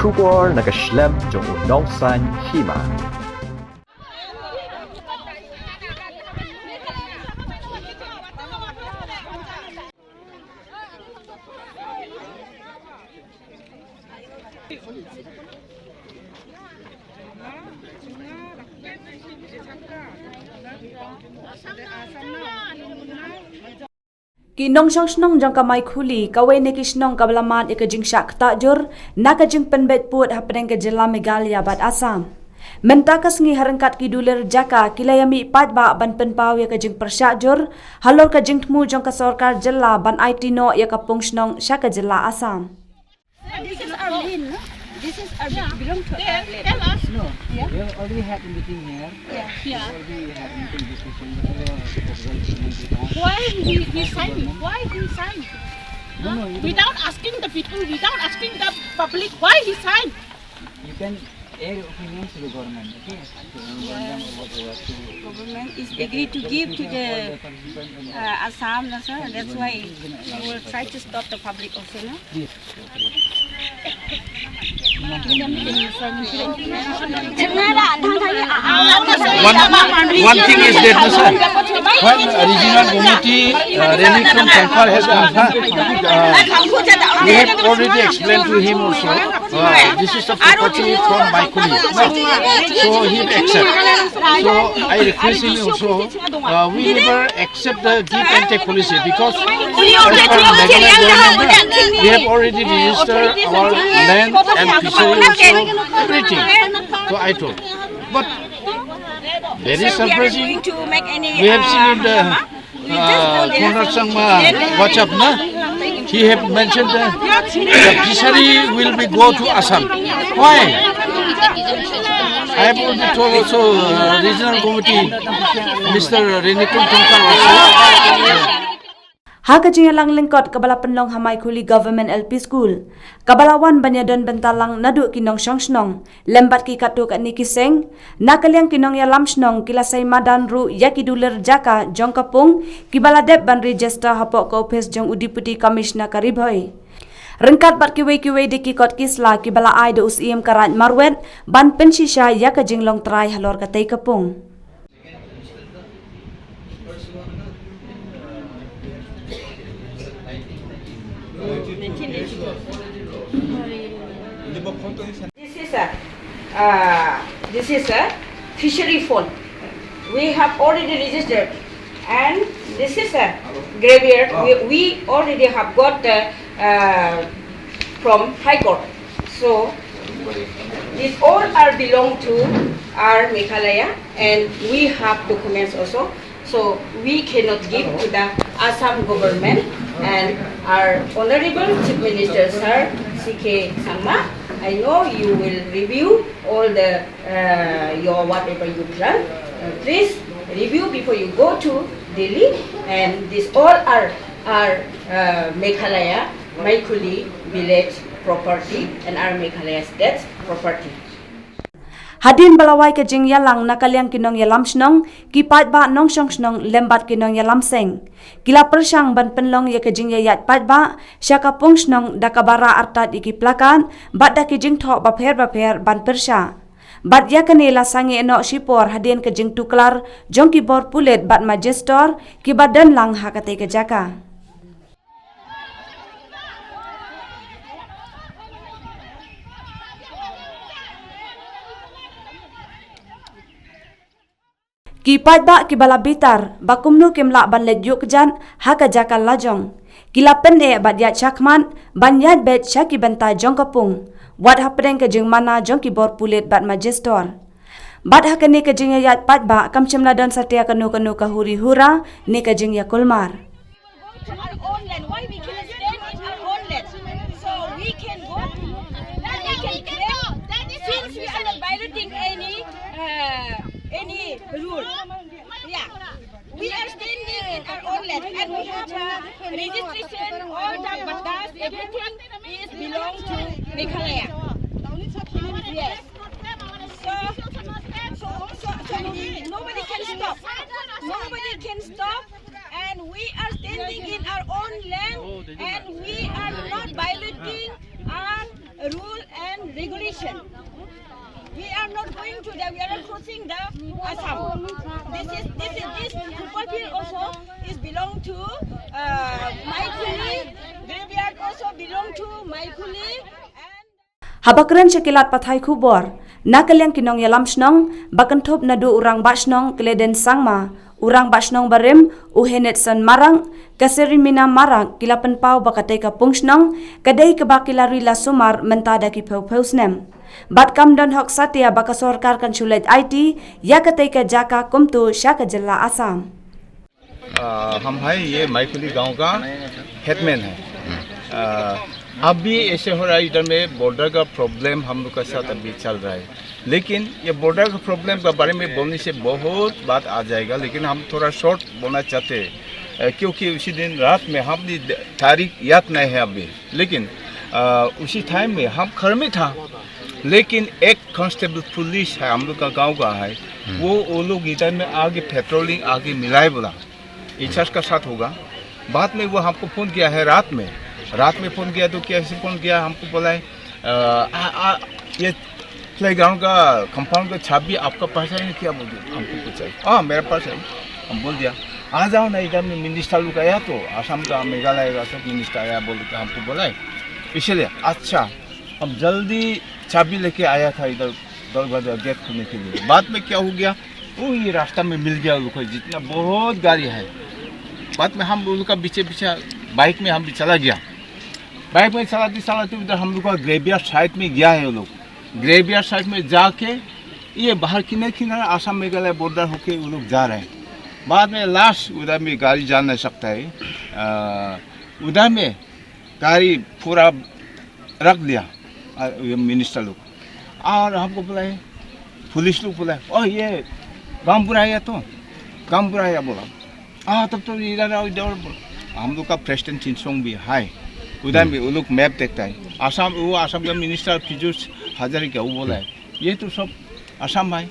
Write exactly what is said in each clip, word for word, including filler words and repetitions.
Khubor na ka shlem jong u nongsan hima. Ki nongshong shnong jong ka Maikhuli, kawei na ki shnong kaba la mad ïa ka jingshah ktah jur na ka jingpynbeit pud hapdeng ka jylla Meghalaya bad Assam. Mynta ka sngi ha ryngkat ki dulir jaka ki la ïa mih paidbah ban pynpaw ïa ka jingpyrshah jur halor ka jingthmu jong ka sorkar jylla ban aiti noh ïa ka pung shnong sha ka jylla Assam. This is our land, no? This is our, belong to our land. No. Yeah. We already had a meeting here. Yeah. We already had a meeting discussion. Why he, he signed? Why he signed? No, no, you don't. Without asking the people, without asking the public, why he signed? You can air your opinions to the government, okay? To anyone or whatever, to government is agree to give to the, uh, Assam, no, sir. That's why we will try to stop the public also, no? Please. One, one thing is that, no, sir, when regional committee, uh, Renikum Tongkhar has come, uh, we have already explained to him also. Uh, this is a property from Maikhuli. No. So he accept. So I request him also. Uh, we never accept the give and take policy because as per Meghalaya government, we have already registered our land and fishery also, everything. So I told. But very surprising. We have seen in the uh, Conrad Sangma WhatsApp, na? He have mentioned that the fishery will be go to Assam. Why? I have already told also, uh, regional committee, Mister Renikum Tongkhar also. Ha ka jingïalang lyngkot kaba la pynlong ha Maikhuli Government L P School, kaba la wan ban ïadon bynta lang naduh ki nongshong shnong lem bad ki katto katne ki seng, na ka liang ki nongïalam shnong ki la sei madan ruh ïa ki dulir jaka jong ka pung kiba la dep ban register hapoh ka ophis jong u Deputy Commissioner ka Ri Bhoi. Ryngkat bad kiwei kiwei de ki kot ki sla kiba la ai da u Syiem ka Raid Marwet ban pynshisha ïa ka jinglong trai halor katei ka pung. This is a, uh, this is a fishery fund. We have already registered, and this is a graveyard. We, we already have got the, uh, from High Court. So these all are belong to our Meghalaya, and we have documents also. So we cannot give to the Assam government, and our Honorable Chief Minister Sir C K Sangma, I know you will review all the, uh, your whatever you plan. Uh, please review before you go to Delhi, and this all are, are, uh, Meghalaya, Maikhuli village property and our Meghalaya state's property. Hadien ba la wai ka jingïalang na ka liang ki nongïalam shnong, ki paidbah nongshong shnong lem bad ki nongïalam seng, ki la pyrshang ban pynlong ïa ka jingïaid paidbah sha ka pung shnong da kaba rah artat ïa ki plakat bad da ki jingthoh bapher bapher ban pyrshah. Bad ïa kane la sangeh noh shipor hadien ka jingtuklar jong ki bor pulit bad magistrate kiba don lang ha katei ka jaka. Ki paidbah kiba la bitar ba kumno kim lah ban leit ïuh kjat ha ka jaka lajong, ki la pyneh bad ïaid shakhmat ban ïaid beit sha ki bynta jong ka pung, wat hapdeng ka jingmana jong ki bor pulit bad magistrate. Bad ha kane ka jingïaid paidbah kam shym la don satia kano kano ka huri hura ne ka jingïakulmar. Go to our own land. Why we cannot stand in our own land? So we can go, then we can claim since we are not violating any, uh, any rule. Yeah. We are standing in our own land and we have, uh, registration, all the pattas, everything is belong to Meghalaya. Yes. So, so, so, so nobody can stop. Nobody can stop. And we are standing in our own land and we are not violating our rule and Regulation. We are not going to the, we are not crossing the Assam. This is, this is, this football field also is belong to, uh, Maikhuli. Graveyard also belong to Maikhuli. And Haba kren sha ki lad pathai khubor na ka liang ki nongïalam shnong, ba kynthup naduh u Rangbah Shnong Kleden Sangma, u Rangbah Shnong barim u Henetson Marak, ka Serimina Marak, ki la pynpaw ba katei ka pung shnong ka dei kaba ki la ri la sumar mynta da ki phew phew snem. Bad kam don hok satia ba ka sorkar kan shu leit aiti ïa katei ka jaka kumto sha ka jylla Assam. आ, हम है ये मैकुली गांव का हेडमैन है। आ, अभी ऐसे हो रहा है, इधर में बॉर्डर का प्रॉब्लम हम लोग का साथ अभी चल रहा है, लेकिन ये बॉर्डर का प्रॉब्लम के बारे में बोलने से बहुत बात आ जाएगा, लेकिन हम थोड़ा शॉर्ट बोलना चाहते हैं, अ, क्योंकि उसी दिन रात में हमने द- तारीख याद नहीं है अभी, लेकिन अ, उसी टाइम में हम घर में था, लेकिन एक कांस्टेबल पुलिस है, हम लोग का गांव का है, वो वो लोग इधर में आगे पेट्रोलिंग आगे मिलाए बोला, इंचार्ज का साथ होगा। बाद में वो हमको फोन किया है रात में, रात में फोन किया तो कैसे फोन किया हमको बोला है, अ, आ, आ, ये प्लेग्राउंड का कंपाउंड का चाबी आपका पास है क्या बोल के हमको पूछा है। हाँ, मेरे पास है। हम बोल दिया, आ जाओ ना, इधर में मिनिस्टर लोग आया तो, आसाम का, मेघालय का सब मिनिस्टर आया बोल के हमको बोला है। इसलिए अच्छा, हम जल्दी चाबी लेके आया था इधर दरवाजा गेट खोलने के लिए। बाद में क्या हो गया, वो ये रास्ता में मिल गया उनको, जितना बहुत गाड़ी है। बाद में हम उनका पीछे पीछे बाइक में हम भी चला गया। बाइक में चलाते चलाते उधर हम लोग का ग्रेवयार्ड साइड में गया है वो लोग। ग्रेवयार्ड साइड में जाके ये बाहर किनारे किनारे आसाम मेघालय बॉर्डर होके वो लोग जा रहे हैं। बाद में लास्ट उधर में गाड़ी जा नहीं सकता है, अ, उधर में गाड़ी पूरा रख दिया, अ, ये मिनिस्टर लोग। और हमको बोला है, पुलिस लोग बोला है, "ओ, ये गांव बुराया तो, गांव बुराया," बोला। "हाँ, तब तो इधर आओ, इधर आओ," बोला। हम लोग का प्रेसिडेंट चिनसोंग भी है, उधर भी वो लोग मैप देखता है। आसाम, वो आसाम का मिनिस्टर पीयूष हजारिका, वो बोला है, "ये तो सब आसाम है,"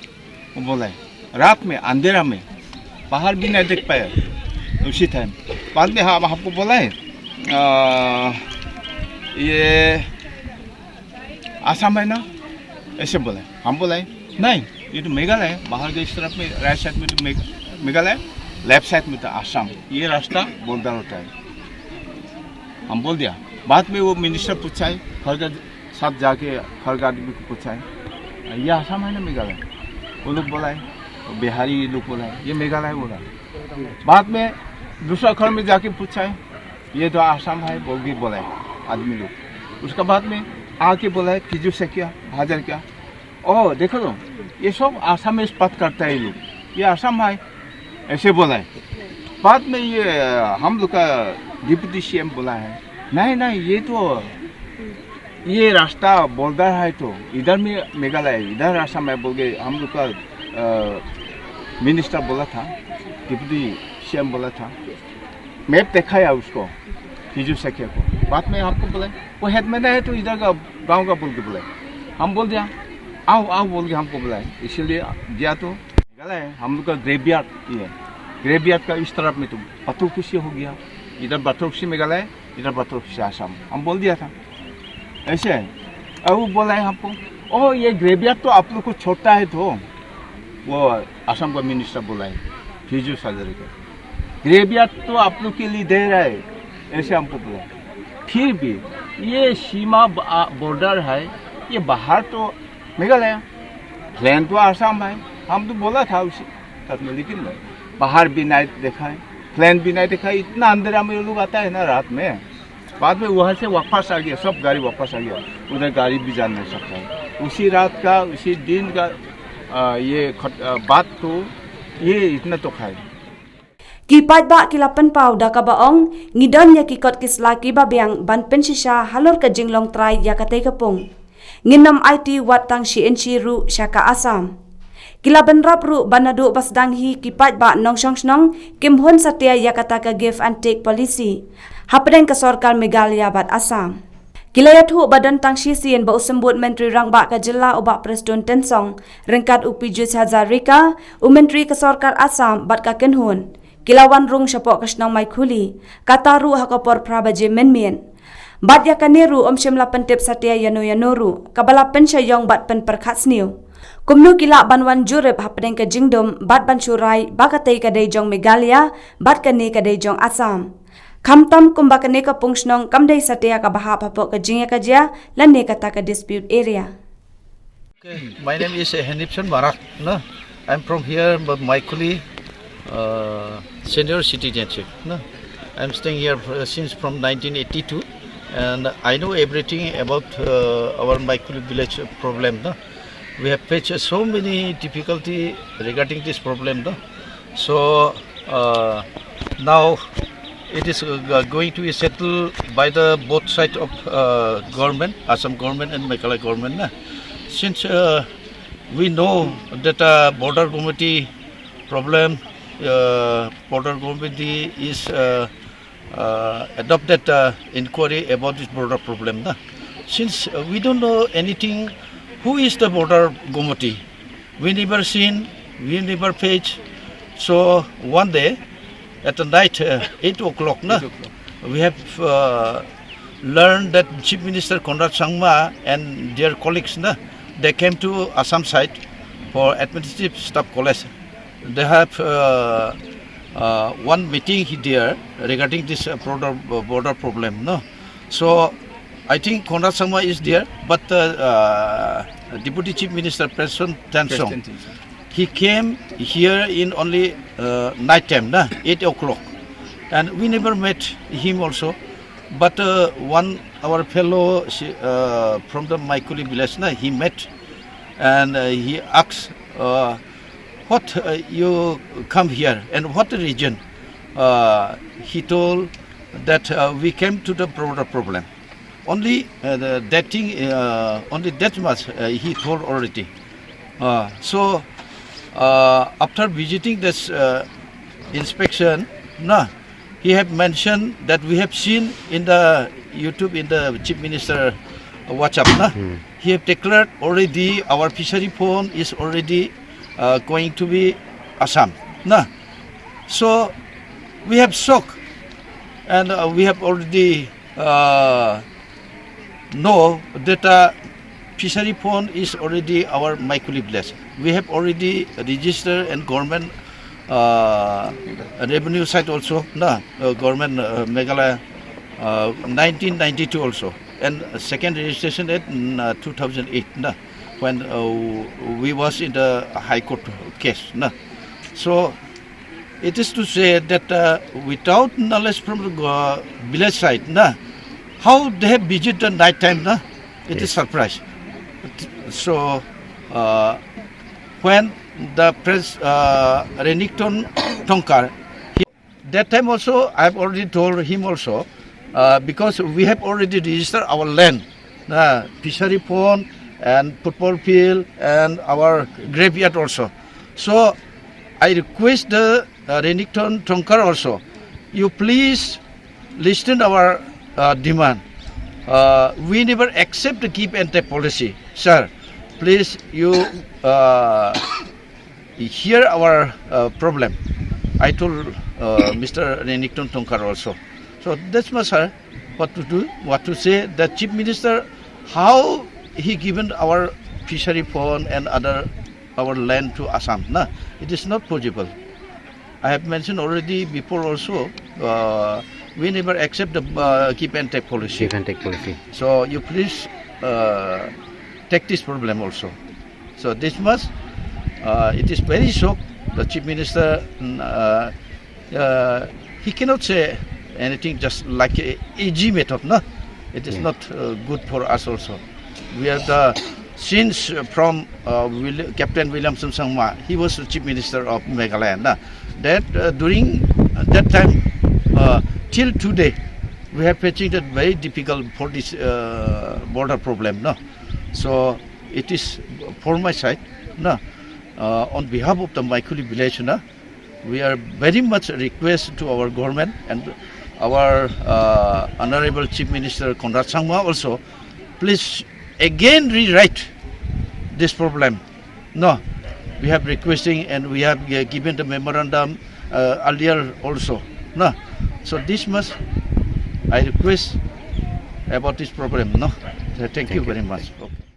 वो बोला है। रात में अंधेरा में बाहर भी नहीं देख पाया उसी टाइम। बाद में हम, हमको बोला है, "आ, ये आसाम है ना?" ऐसे बोला है। हम बोला है, "नहीं, ये तो मेघालय है, बाहर के इस तरफ में, राइट साइड में तो मेघ-, मेघालय, लेफ्ट साइड में तो आसाम, ये रास्ता बॉर्डर होता है।" हम बोल दिया। बाद में वो मिनिस्टर पूछा है, घर का साथ जाके घर का आदमी को पूछा है, "ये आसाम है ना मेघालय?" वो लोग बोला है, बिहारी लोग बोला है, "ये मेघालय," बोला। बाद में दूसरा घर में जाके पूछा है, "ये तो आसाम है," बोल के बोला है आदमी लोग। उसका बाद में आके बोला है, "पीयूष हजारिका, हजारिका, ओ, देखो तो, ये सब आसाम में बात करता है ये लोग, ये आसाम है," ऐसे बोला है। बाद में ये, हम लोग का डिप्टी सीएम बोला है, "नहीं, नहीं, ये तो, ये रास्ता बॉर्डर है तो, इधर में मेघालय है, इधर आसाम है," बोल के हम लोग का, अ, मिनिस्टर बोला था, डिप्टी सीएम बोला था। मैप दिखाया उसको, पीयूष हजारिका को। बाद में हमको बोला, "वो हेडमैन है तो इधर का गांव का," बोल के बोला। हम बोल दिया, "आओ, आओ," बोल के हमको बोला। इसीलिए गया तो मेघालय है, हम लोग का ग्रेवयार्ड ये है। ग्रेवयार्ड का इस तरफ में तो बाथरखुसी हो गया, इधर बाथरखुसी मेघालय, इधर बाथरखुसी आसाम, हम बोल दिया था। ऐसे है। अब वो बोला है हमको, "ओ, ये ग्रेवयार्ड तो आप लोग को छोड़ता है तो," वो आसाम का मिनिस्टर बोला है, पीयूष हजारिका, "ग्रेवयार्ड तो आप लोग के लिए दे रहा है," ऐसे हमको बोला। फिर भी ये सीमा ब-, आ, बॉर्डर है, ये बाहर तो मेघालय, प्लेन तो आसाम है, हम तो बोला था उसे साथ में, लेकिन बाहर भी नाइट देखा है, प्लेन भी नहीं देखा है। इतना अंधेरा में ये लोग आता है ना रात में। बाद में वहाँ से वापस आ गया, सब गाड़ी वापस आ गया, उधर गाड़ी भी जा नहीं सकता है। उसी रात का, उसी दिन का, आ, ये खत-, आ, बात तो ये इतना तो खाए। Ki paidbah ki la pynpaw da kaba ong, ngi don ïa ki kot ki sla kiba biang ban pynshisha halor ka jinglong trai ïa katei ka pung. Ngin ym aiti wat tang shi inshi ruh sha ka Assam. Ki la bynrap ruh ba naduh ba sdang hi ki paidbah nongshong shnong kim hun satia ïa kata ka give and take policy hapdeng ka sorkar Meghalaya bad Assam. Ki la ïathuh ba don tang shisien ba u symbud Myntri Rangbah ka jylla u Bah Prestone Tynsong ryngkat u Piyush Hazarika, u Myntri ka sorkar Assam bad ka kynhun, ki la wan rung shapoh ka shnong Maikhuli, kata ruh ha ka por phra baje mynmiet. Bad ïa kane ruh ym shym la pyntip satia ïano ïano ruh, kaba la pynshah ïong bad pynpyrkhat sniew. Kumno ki lah ban wan jurip hapdeng ka jingdum bad ban shu rai ba katei ka dei jong Meghalaya bad kane ka dei jong Assam. Khamtam kumba kane ka pung shnong kam dei satia kaba hap hapoh ka jingïakajia lane kata ka dispute area. Okay, my name is Henriksen Marak. No, I'm from here, but Maikuli, uh, senior citizenship. No, I'm staying here for, since from nineteen eighty-two, and I know everything about uh, our Maikuli village problem. No, we have faced so many difficulty regarding this problem. No, so uh, now it is uh, going to be settled by the both side of uh, government, Assam government and Meghalaya government. Na. Since uh, we know that uh, border committee problem, uh, border committee is uh, uh, adopted uh, inquiry about this border problem. Na. Since uh, we don't know anything, who is the border committee? We never seen, we never faced. So one day, at the night, uh, eight o'clock, na, we have uh, learned that Chief Minister Conrad Sangma and their colleagues, na, they came to Assam side for administrative staff college. They have uh, uh, one meeting he- there regarding this uh, border, border problem. No, so I think Conrad Sangma is there, but uh, uh, Deputy Chief Minister Prestone Tynsong, he came here in only uh, night time, na, eight o'clock, and we never met him also. But uh, one our fellow uh, from the Maikuli village, na, he met, and uh, he asked, uh, "What uh, you come here and what region?" Uh, he told that uh, we came to the border problem. Only uh, the, that thing, uh, only that much uh, he told already. Uh, so uh, after visiting this uh, inspection, na, he have mentioned that we have seen in the YouTube, in the Chief Minister WhatsApp, na, he have declared already our fishery pond is already uh, going to be Assam. Na, so we have shock, and uh, we have already uh, know that uh, fishery pond is already our Maikuli village. We have already registered and government uh, revenue side also, na, uh, government uh, Meghalaya uh, nineteen ninety-two also, and second registration at mm, uh, two thousand eight, na, when uh, we was in the High Court case, na. So it is to say that uh, without knowledge from the uh, village side, na, how they have visit the night time, na, it is surprise. So uh, when the Prince uh, Renikton Tongkhar, he, that time also I have already told him also, uh, because we have already registered our land, uh, fishery pond and football field and our graveyard also. So I request the uh, Renikton Tongkhar also, you please listen our uh, demand. Uh, we never accept the give and take policy, sir. Please, you uh, hear our uh, problem. I told uh, Mister Renikton Tongkhar also. So that's my, sir, what to do, what to say. The Chief Minister, how he given our fishery pond and other our land to Assam? Na, it is not possible. I have mentioned already before also, uh, we never accept the uh, give and take policy. Give and take policy. So you please uh, take this problem also. So this much, uh, it is very shock. The Chief Minister, mm, uh, uh, he cannot say anything just like a easy method, no? It is not uh, good for us also. We have the since from uh, Willi- Captain Williamson Sangma, he was the chief minister of Meghalaya. Na? That uh, during that time uh, till today, we have facing that very difficult for this uh, border problem. No? So it is for my side. Na? Uh, on behalf of the Maikuli village, na? We are very much request to our government and our uh, Honorable Chief Minister Conrad Sangma also, please again rewrite this problem. No, we have requesting and we have uh, given the memorandum uh, earlier also. No, so this must I request about this problem, no? Thank you very much. Okay.